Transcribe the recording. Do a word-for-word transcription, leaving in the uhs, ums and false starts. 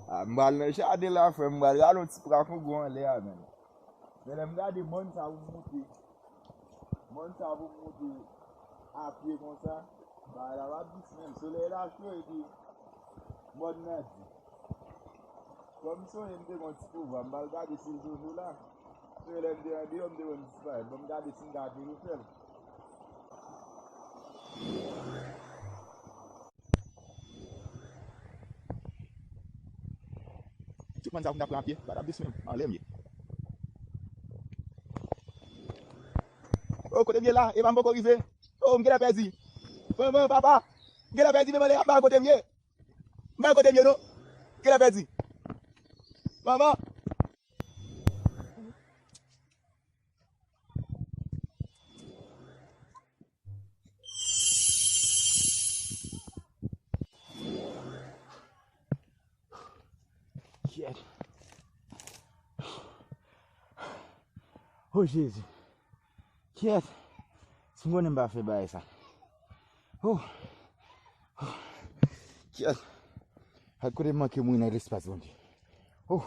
Ah, m pral nan jaden la, frè m, m pral rale yon ti pran kongo anlè a, menm. Men lè m gade mòn sa pou m moute, mòn sa pou m moute a pye konsa, bagay la pa dis menm. Solèy la cho epi mòn nan di. Kòm m sonje m te gon ti pouvwa, m pral gade si l toujou la. Paske lè m te andeyò, m te konn disparèt. Bon, m gade si m ka toujou fè l. Tout mòn sa pou m ta pran a pye, pa t ap dis menm, anlè m ye. Oh, kote m ye la, e pa m poko rive. Oh, m genlè pèdi. Manman, papa, m genlè pèdi, men anlè a pa kote m ye. M pa kote m ye non. Genlè pèdi. Manman. Kyèt. Oh Jezi. Kyèt. Si m konnen m pa fè bagay sa. Oh. Kyèt. Ak kote m manke mouri nan lespas Bondye. Oh.